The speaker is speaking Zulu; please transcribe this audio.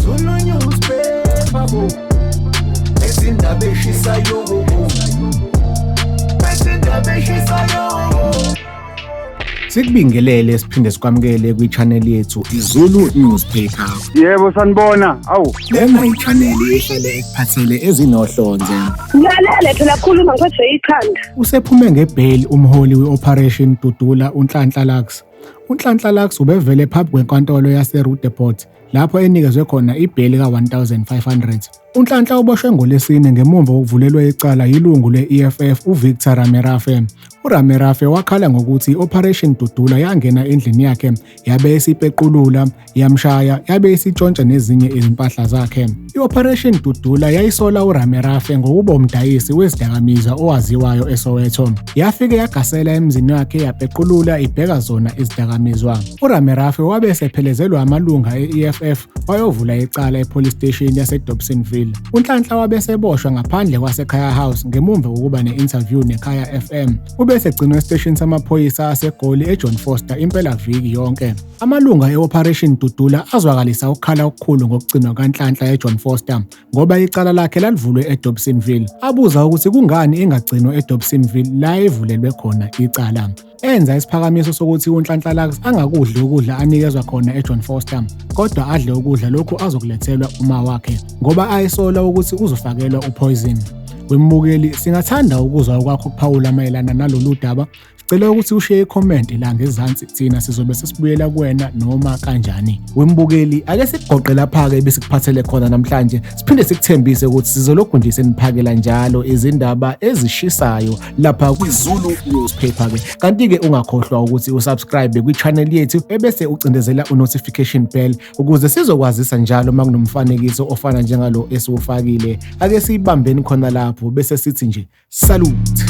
Zulu newspaper bo. Izindaba eshisayo bo. Izindaba eshisayo. Sikubingelele siphinde sikwamukele kwi-channel yethu iZulu Newspaper. Yebo sanibona. Awu. Lena i-channel ehlale ekuphathele ezinohlonze. Ngilalele phela khuluma ngiphethwe ikhanda. Usephume ngebheyili umholi we-Operation Dudula uNhlanhla Lux. UNhlanhla Lux ubevele phambi kwenkantolo yaseRoodepoort lapho enikezwe khona ibheyili ka-1500. UNhlanhla uboshwe ngoLwesine ngemuva kokuvulelwa icala yilungu le-EFF uVictor Ramerafe. URamerafe wakhala ngokuthi i-Operation Dudula yangena endlini yakhe yabe isipequlula, yamshaya, yabe isitshontsha nezinye izimpahla zakhe. I-Operation Dudula yayisola uRamerafe ngokuba umdayisi wezidakamizwa owaziwayo eSoweto. Yafike yagasela emzini wakhe yapequlula ibheka zona izidakamizwa. URamerafe wabe esephelezelwa amalunga e-EFF wayovula icala epolice station yaseDobsonville. UNhlanhla wabe eseboshwa ngaphandle kwaseKhaya House ngemumva kokuba ne-interview neKhaya FM. Ube esegcinwe esiteshini samaphoyisa aseGoli eJohn Foster impelaviki yonke. Amalunga e-Operation Dudula azwakalisa ukukhala okukhulu ngokugcinwa kaNhlanhla eJohn Foster ngoba icala lakhe lalivulwe eDobsonville. Abuza ukuthi kungani engagcinwa eDobsonville la evulelwe khona icala. Enza isiphakamiso sokuthi uNhlanhla Lux angakudli ukudla anikezwa khona eJohn Foster, kodwa adle ukudla lokhu azokulethelwa uma wakhe ngoba ayesola ukuthi uzofakelwa upoison. Wembukeli, singathanda ukuzwa okwakho ukuphawula mayelana nalolu daba. Sicela ukuthi ushiye ikhomenti la ngezansi, thina sizobe sesibuyela kuwena noma kanjani. Wembukeli, ake sikugoqe lapha-ke ebesikuphathele khona namhlanje, siphinde sikuthembise ukuthi sizolokhu nje seniphakela njalo izindaba ezishisayo lapha kwiZulu Newspaper-ke. Kanti-ke ungakhohlwa ukuthi usubscribe kwi-channel yethu ebese ucindezela u-notification bell ukuze sizokwazisa njalo uma kunomfanekiso ofana njengalo esiwufakile. Ake siyibambeni khona lapho bese sithi nje salute.